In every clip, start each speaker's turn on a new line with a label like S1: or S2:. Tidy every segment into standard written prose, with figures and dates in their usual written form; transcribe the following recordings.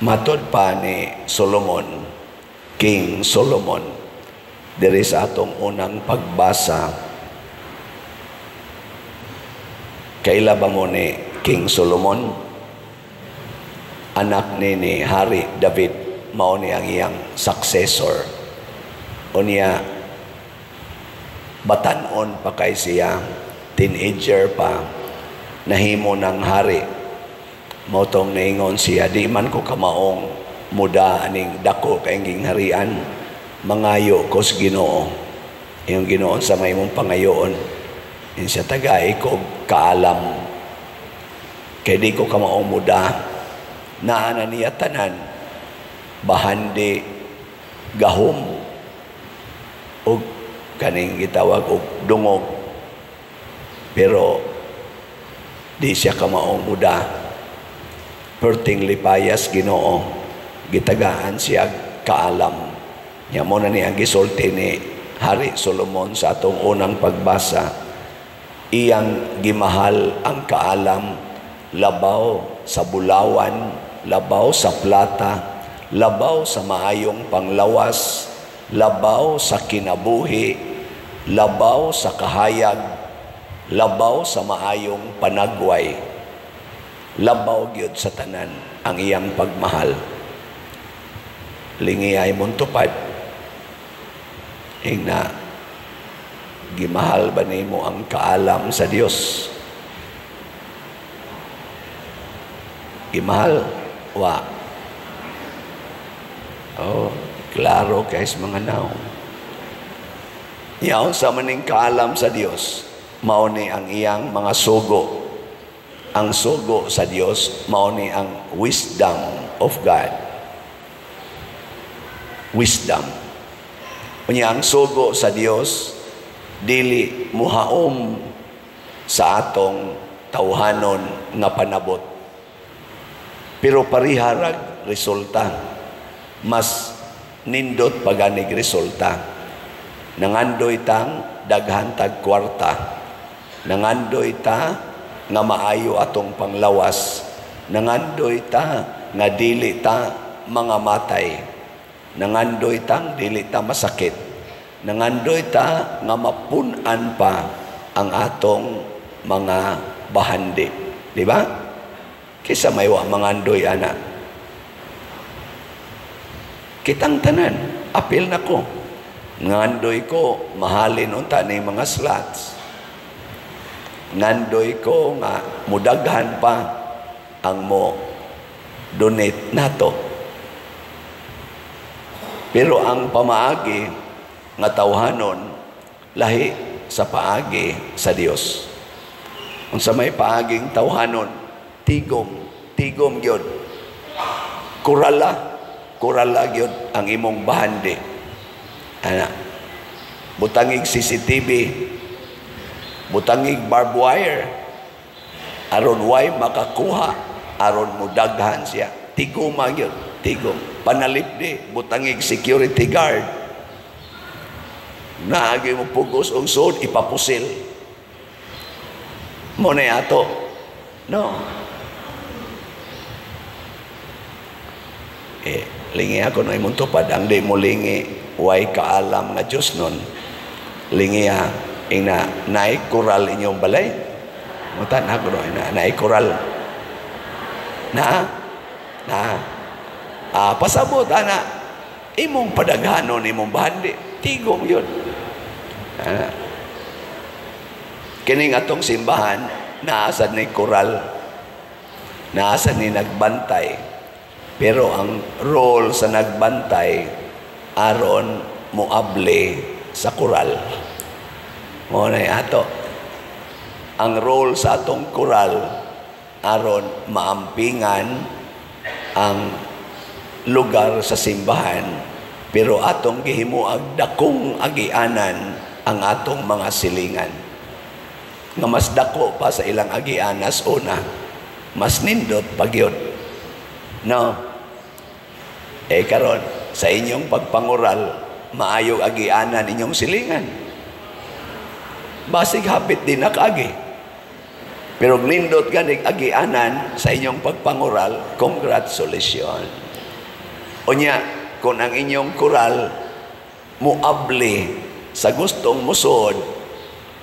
S1: Matod pa ni Solomon, King Solomon, diri sa atong unang pagbasa, kaila ba mo ni King Solomon? Anak ni Hari David, mao ni ang iyang successor. Unya, batan-on pa kay siya, teenager pa, nahimo ng hari. Mao tong naingon siya, "Di man ko kamaong muda aning dako kay harian, mangayo ko sa Ginoo." Iyong Ginoo sa may mong pangayoon. Ingon siya, "Tagai ko kaalam. Kay di ko kamaong muda." Naa na niya tanan, bahandi, gahom, ug kaning gitawag og dungog. Pero di siya kamaong muda. Perting lipayas Ginoo, gitagaan siya kaalam. Nya mo na ni ang gisulti ni Hari Solomon sa atong unang pagbasa. Iyang gimahal ang kaalam labaw sa bulawan, labaw sa plata, labaw sa maayong panglawas, labaw sa kinabuhi, labaw sa kahayag, labaw sa maayong panagway. Labaw gyud sa tanan ang iyang pagmahal. Lingi ay mong tupad. Ingna, gimahal ba nimo ang kaalam sa Dios? Gimahal? Wa. Oh, klaro kay sa mga naong. Yaon sa maning kaalam sa Dios, mao ni ang iyang mga sugo. Ang sugo sa Dios, mao ni ang wisdom of God. Wisdom. Unya ang sugo sa Dios, dili muhaom sa atong tawhanon nga panabot. Pero pariharag resulta. Mas nindot paganig resulta. Nangandoy tang daghan tag kwarta. Nangandoy ta nga maayo atong panglawas. Nangandoy ta nga dili ta mga matay. Nangandoy tang dili ta masakit. Nangandoy ta nga mapun-an pa ang atong mga bahandi. Di ba? Kisa may wa mangandoy ana. Kitang tanan, apil na ko. Ngandoy ko, mahalin unta ni mga slots. Ngandoy ko nga mudaghan pa ang mo donate nato. Pero ang pamaagi nga tawhanon lahi sa paagi sa Dios. Unsa may paaging tawhanon, tigom, tigom gyud. Kurala, kurala gyud ang imong bahandi. Ana, butangig CCTV, butangig barbed wire, aron way makakuha, aron mudaghan siya. Tigoma gyud, tigom. Panalipdi, butangig security guard. Naagi mo pugos og sud, ipapusil. Mo na ato. No. Eh, lingi ako no imong tupad. Ang di mo lingi, way kaalam nga Diyos nun. Lingi ha, ina, naay koral inyong balay. Mutan ako no, ina, naay koral. Na, na. Ah, pasabot, ana, imong padaghanon, imong bahandi. Tigom yun. Ana. Kining atong simbahan, naasad ni koral, naasad ni nagbantay. Pero ang role sa nagbantay, aron muable sa koral. Mo na ato. Ang role sa atong koral, aron maampingan ang lugar sa simbahan, pero atong gihimuag dakong agianan ang atong mga silingan. Nga mas dako pa sa ilang agianas una, mas nindot pagyod. No? Eh karon sa inyong pagpangural, maayong agianan inyong silingan. Basig hapit din nakaagi. Pero nindot ganig agianan sa inyong pagpangural, congratulations. Unya, kung ang inyong koral muabli sa gustong musod,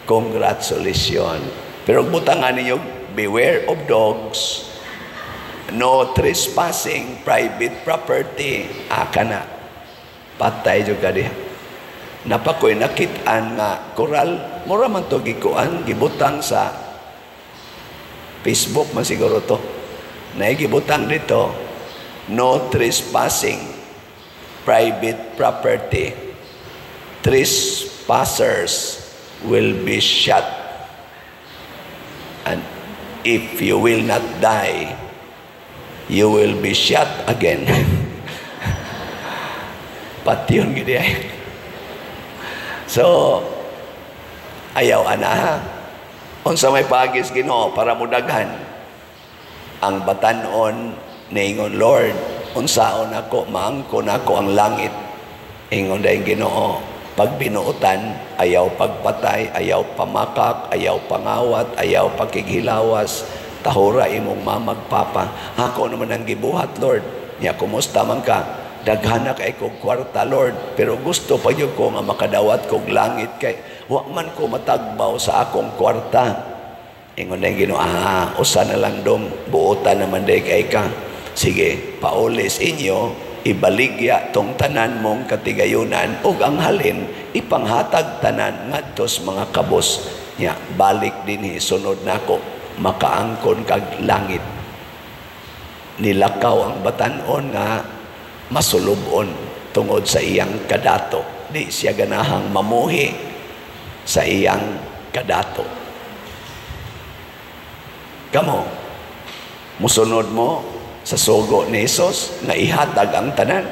S1: congratulations. Pero butangan ninyo, "Beware of dogs, no trespassing, private property," aka na. Patay jud ka diha. Naa pa ko'y nakitaan nga koral, mura man to gikuan, gibutang sa Facebook man siguro to. Naigibutang dito, "No trespassing, private property. Trespassers will be shot. And if you will not die, you will be shot again." Patyon gid ay. So, ayaw ana ha. Unsa may paagi sa Ginoo para mudaghan? Ang batanon niingon, "Lord, unsaon ako maangkon ako ang langit?" Ingon dayon Ginoo, "Pagbinuotan, ayaw pagpatay, ayaw pamakak, ayaw pangawat, ayaw pakighilawas, tahura imong mamag papa." "Ako naman ang gibuhat, Lord." "Nya kumusta man ka?" "Daghan na kay kog kwarta, Lord, pero gusto pa gyud ko nga makadawat kog langit kay wa man ko matagbaw sa akong kwarta." Ingon na Ginoo, "Ah, usa na lang dong, buotan naman day kay ka. Sige, paulis inyo, ibaligya tong tanan mong katigayunan ug ang halin ipanghatag tanan ngadto sa mga kabos. Nya balik dinhi, sunod nako, makaangkon kag langit." Nilakaw ang batanon nga masulubon tungod sa iyang kadato. Di siya ganahang mamuhi sa iyang kadato. Kamo, musunod mo sa sugo ni Jesus nga ihatag ang tanan?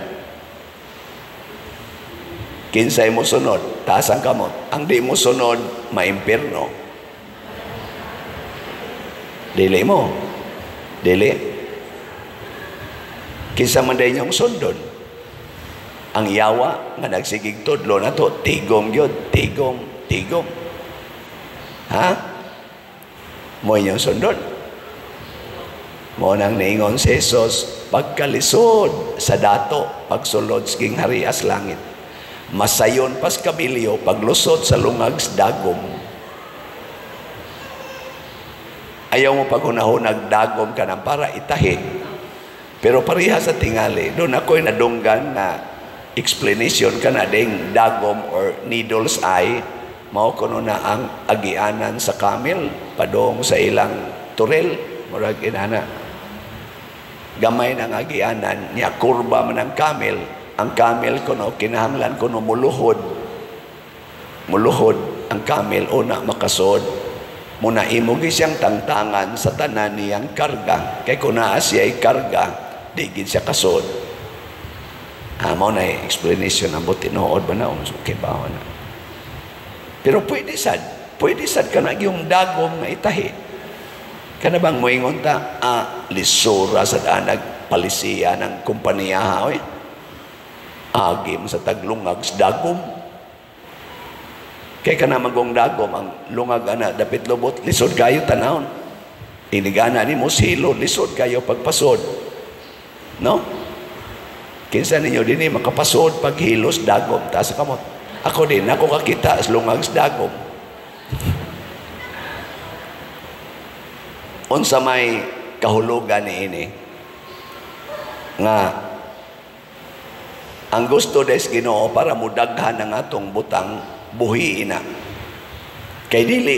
S1: Kinsay mo sunod? Taas ang kamot. Ang di mo sunod, maimpirno. Dili mo. Dili. Kinsa man day inyong sundon? Ang yawa nga nagsigig tudlo na to, tigom gyud, tigom, tigom. Ha? Mo inyong sundon? Mo nang niingon si Jesus, pagkalisod sa dato, pagsulod sa gingharias langit. Masayon pas kabilyo, paglusot sa lungag sa dagom. Ayaw mo paghunahunag dagom ka ng para itahi. Pero pareha sa tingali, doon ako'y nadunggan na explanation ka na ding dagom or needle's eye, mao kuno na ang agianan sa camel, padong sa ilang turel, murag inana. Gamay ng agianan, niya kurba man ang camel kuno, kinahanglan kuno muluhod. Muluhod ang camel, una makasod. Muna imo siyang tangtangan sa tanan niyang karga. Kay kung naa siya'y karga, di gid siya kasod. Ah, mao na explanation ang tinuod ba na? Okay ba na? Pero pwede sad. Pwede sad ka na yung dagom nga itahi. Kana bang moingon ta, ah, lisura sa danag palisiya ng kompanya ha, oy. Agim sa taglungag sa dagom. Kay kana magong dagom, ang lungag ana, dapit lubot, lisod kayo tanawon. Inigana ni mo silo, lisod kayo pagpasod. No? Kinsa ninyo dinhi makapasod paghilos dagom, taas sa kamot? Ako din, ako kakita sa lungag sa dagom. Unsa may kahulugan ni ini? Nga ang gusto des Ginoo para mudaghan ang atong butang, buhiin na. Kay dili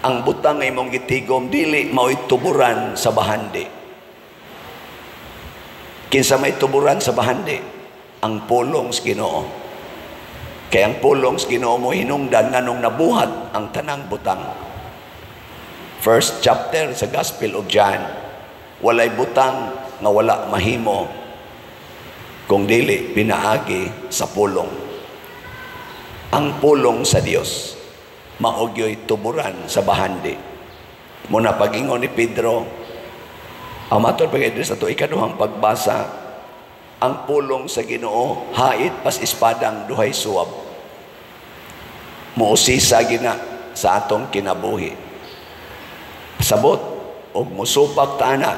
S1: ang butang nga imong gitigom dili mao'y tuburan sa bahandi. Kinsa may tuburan sa bahandi? Ang pulong sa Ginoo. Kay ang pulong sa Ginoo mo hinungdan nganong nabuhat ang tanang butang. First chapter sa Gospel of John, walay butang nga wala mahimo kung dili pinaagi sa pulong. Ang pulong sa Dios mao gyoy tuburan sa bahandi. Muna pag-ingon ni Pedro, ang matod pag sa to ikaduhang pagbasa, ang pulong sa Ginoo hait pas espadang duhay suwab. Muusisa gina sa atong kinabuhi. Sabot og musupak ta ana.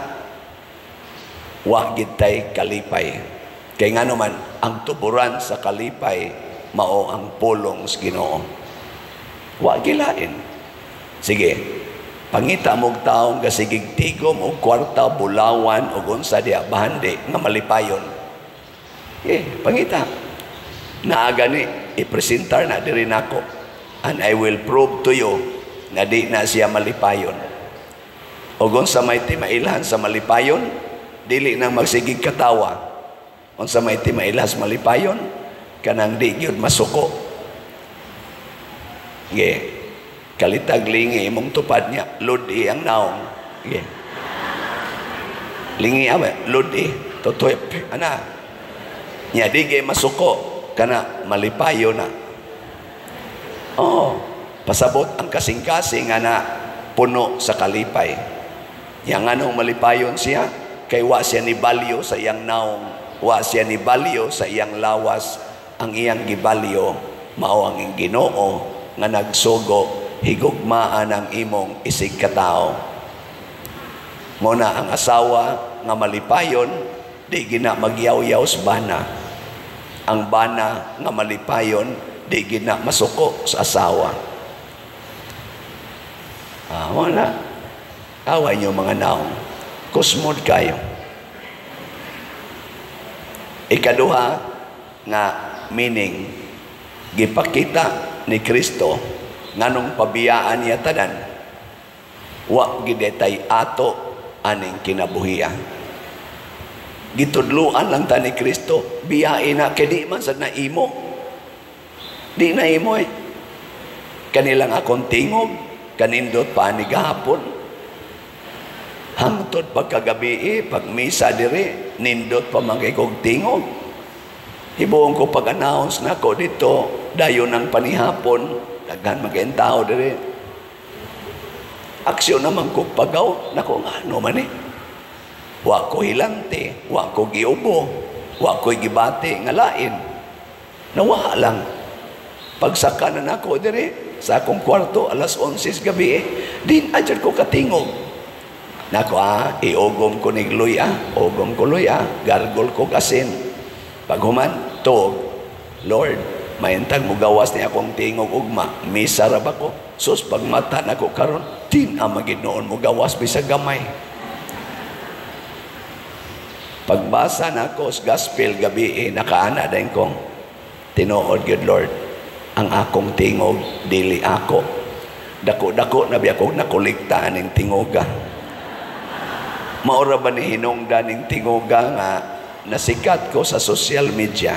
S1: Wa gid tay kalipay. Kay ngano man, ang tuburan sa kalipay mao ang pulong sa Ginoo. Wa gilain. Sige, pangita mo'g taong gasigig tigom og kwarta, bulawan og unsa diha bahandi nga malipayon. Eh, pangita. Naa gani, ipresentar na diri nako. And I will prove to you na di na siya malipayon. Og unsa may timailhan sa malipayon, dili nang magsigig katawa. Unsa may timailhan sa malipayon, kanang di gyud masuko. Ge, kalitag lingi imong tupad niya, ludi ang naong. Ge. Lingi awa, ludi, tutoy, ana. Nya di gyud masuko, kana malipayo na. Oh, pasabot ang kasing-kasing nga na puno sa kalipay. Yang anong malipayon siya? Kay wa siya ni balyo sa iyang naong, wa siya ni balyo sa iyang lawas. Ang iyang gibalyo mao ang Ginoo nga nagsugo higugmaan ang imong isig katao. Muna ang asawa nga malipayon di gina magyaw-yaw sa bana. Ang bana nga malipayon di gina masuko sa asawa. Ah, wala. Away niyo mga naong. Kusmod kayo. Ikaduha nga meaning, gipakita ni Kristo nganong pabiyaan niya tanan, wa gidetay ato aning kinabuhiya. Gitudluan lang ta ni Kristo, biyain na kay di man sad na imo. Di na imo eh. Kanilang akong tingog, kanindot pa ni gahapon. Hangtod pagkagabi eh, pag misa diri, nindot pa man kay kog tingog. Hibuon ko pag-announce nako dito, dayon ng panihapon, daghan magayang tao diri. Aksyon naman ko pagaw, nako nga ano man eh. Wa ko hilante, wa ko giubo, wa ko gibati nga lain. Nawa lang. Pagsaka na nako diri sa akong kwarto alas 11 gabi eh, din adyar ko katingog. Nako ah, iugom ko ni luya, ugom ko luya, gargol ko kasin. Paghuman, tuog, Lord, mayantag mo gawas ni akong tingog ugma, misa ra ba ko? Sus, pagmata nako karon, din ang maginoon mo gawas bisag gamay. Pagbasa nako sa gospel gabi eh, nakaana din kong tinuod gyud Lord, ang akong tingog dili ako. Dako-dako na biya kog nakolekta aning tingoga. Maura ba ni hinungdan ning tingoga nga nasikat ko sa social media,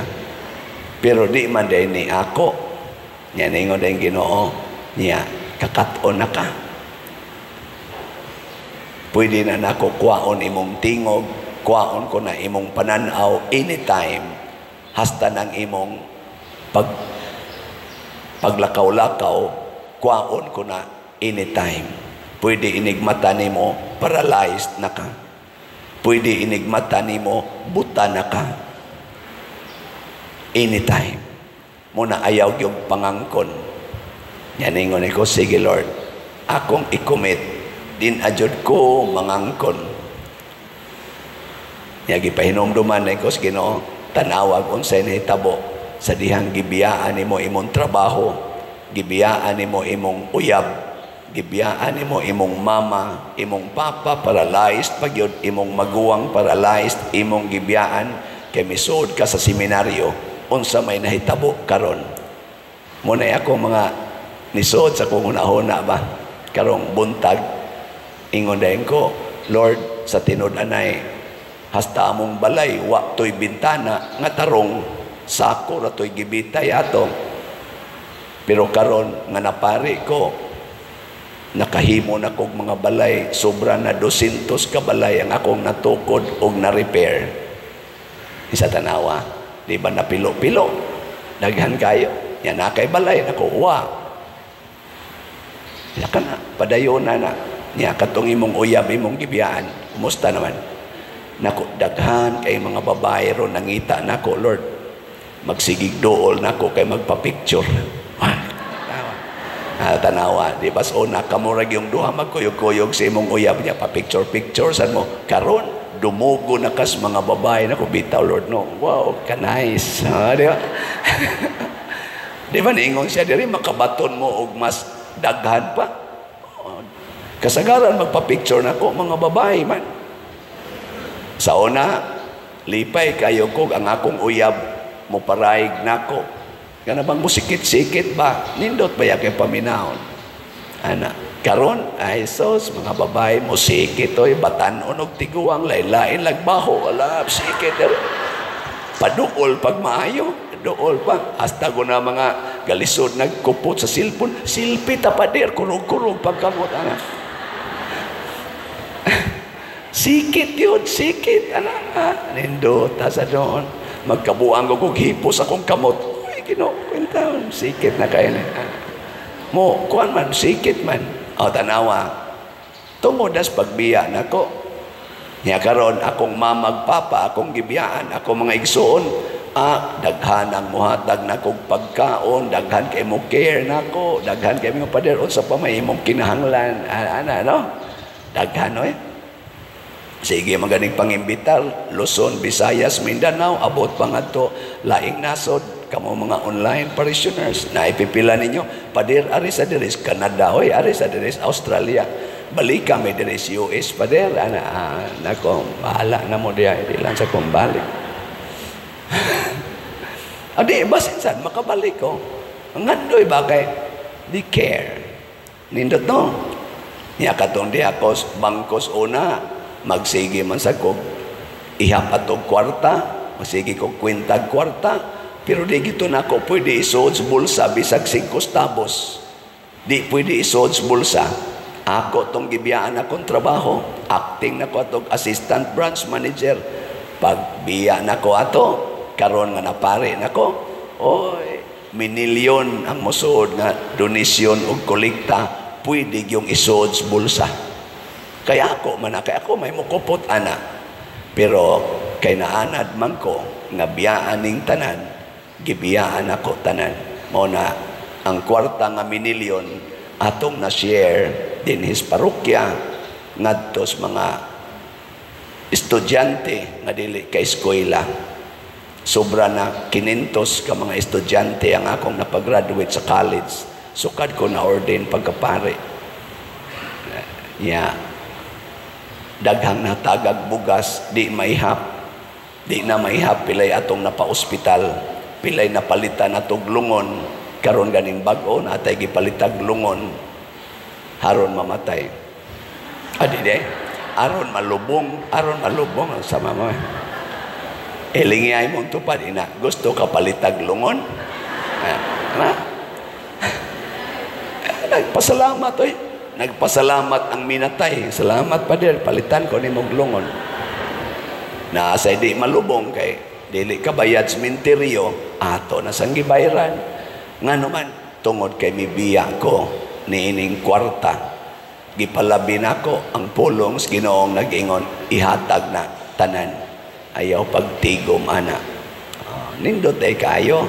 S1: pero di man din ni ako. Nya ningon din Ginoo niya, kakat-on na ka. Pwede na nako kuwaon imong tingog, kuwaon ko na imong pananaw anytime, hasta ng imong paglakaw-lakaw, kuwaon ko na anytime. Pwede inigmata nimo, paralyzed na ka. Pwede inigmata nimo, buta na ka. Anytime. Muna ayaw yung pangangkon. Yan ingon ko, sige Lord, akong i-commit, din adyod ko mangangkon. Nya gipahinumduman na ko sa Ginoo, tanawag unsay nahitabo sa dihang gibiyaan nimo imong trabaho, gibiyaan nimo imong uyab, gibiyaan nimo imong mama, imong papa paralyzed pag yun, imong maguwang paralyzed, imong gibiyaan kay misud ka sa seminaryo, unsa may nahitabo karon. Muna ako mga nisod sa kong hunahuna ba karong buntag, ingon dayon ko, Lord, sa tinud-anay hasta among balay wa toy bintana nga tarong, sako ra toy gibitay ato. Pero karon nga napari ko, nakahimo na kog mga balay, sobra na 200 ka balay ang akong natukod og na-repair. Isa tanawa, di ba napilo-pilo? Daghan kayo. Yan na kay balay, nakuha. Ya ka na, padayon na na. Nya katong imong uyab, imong gibiyaan. Kumusta naman? Nako, daghan kay mga babae ron nangita nako, Lord. Magsigig dool nako kay magpa-picture. Ah, tanawa, di ba? So, nakamurag yung duha magkuyog-kuyog sa imong uyab niya, pa-picture-picture san mo. Karon, Dumugo na kas mga babae nako bitaw, Lord, no. Wow, ka nice. Ha, di ba? Di ba niingon siya diri makabaton mo og mas daghan pa? Kasagaran magpa-picture nako mga babae man. Sa una, lipay kayo ko ang akong uyab mo paraig nako. Kana bang musikit-sikit ba? Nindot ba ya kay paminahon? Ana, karon ay sos mga babae mo sikit oy, batan-on og tiguang, laylain lagbaho, wala sikit. Paduol pag maayo, duol pa. Hasta ko na mga galisod nagkupot sa cellphone, silpi ta pader, kurog-kurog pagkamot ana. Sikit yun, sikit ana. Nindot ta sa doon. Magkabuang og hipos akong kamot. Ginoo, kwenta, sikit na kayo na. Mo, kuan man, sikit man. O, tanawa. Tungod as pagbiya nako. Nya karon akong mamag papa, akong gibiyaan, akong mga igsuon, daghan ang muhatag nakong pagkaon, daghan kay mo care nako, daghan kay mo pader unsa pa may imong kinahanglan, ana no? Daghan oy. Sige, maganing pangimbitar, Luzon, Visayas, Mindanao, abot pa ngadto laing nasod. Kamo mga online parishioners, naipipila ninyo, pader, ari sa diris Canada, oy, ari sa diris Australia, balik kami diris US, pader, ana, nako, bahala na mo diya, di lang sa kong balik. Adi, basin saan, makabalik ko. Ang ngandoy ba kay, di care. Nindot no? Niya katong di ako, bangkos una, magsige man sa kog, ihap atog kwarta, magsige kog kwentag kwarta, pero di gito na ako pwede isuod sa bulsa bisag 5 centavos. Di pwede isuod sa bulsa. Ako tong gibiyaan akong trabaho. Acting na ko atong assistant branch manager. Pagbiya na ko ato, karon nga napare na ko, oy, minilyon ang mosuod nga donasyon og kolekta, pwede yung isuod sa bulsa. Kaya ako man, kaya ako may mukupot ana. Pero kay naanad man ko nga biyaan ning tanan, gibiyaan ako tanan. Mao na ang kwarta nga minilyon atong na-share dinhis parokya ngadto sa mga estudyante nga dili ka eskwela. Sobra na 500 ka mga estudyante ang akong napagraduate sa college. Sukad ko na ordain pagkapare. Ya, daghang natagag bugas, di maihap. Di na maihap pilay atong napa-ospital. Pilay napalitan atog lungon, karon ganing bag-o natay gipalitag lungon haron mamatay. Adi de, aron malubong ang sama mo. Elingay mong tupad ina, gusto ka palitag lungon? Na? Nagpasalamat oy. Nagpasalamat ang minatay. Salamat pader, palitan ko ni mong lungon. Naasay di malubong kay dili ka bayad sa menteryo, ato na sang gibayaran. Ngano man, tungod kay mibiya ko niining kwarta, gipalabi nako ang pulong sa Ginoong nag-ingon, ihatag na tanan. Ayaw pagtigom ana. Nindot ay kayo.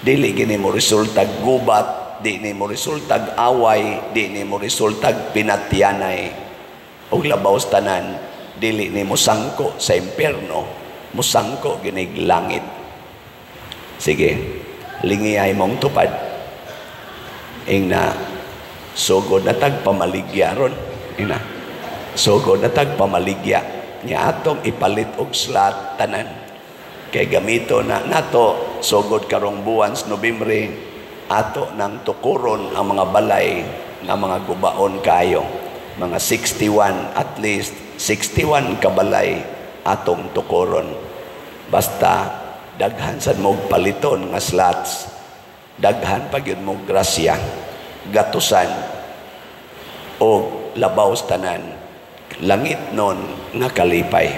S1: Dili gini mo resultag gubat, di ni mo resultag away, di ni mo resultag pinatyanay. Og labaw sa tanan, dili ni mo sangko sa impierno, musangko ginig langit. Sige, lingiyay mong tupad. Ingna, sugod na tagpamaligya ron. Ingna, sugod na tagpamaligya. Nya atong ipalit og slot tanan. Kay gamito na nato, sugod karong buwan sa Nobyembre, ato nang tukuron ang mga balay nga mga gubaon kayo. Mga 61, at least 61 kabalay atong tukuron. Basta daghan sad mo paliton nga slots, daghan pa gyud mo grasya, gatusan o labaw tanan, langit nun nga kalipay.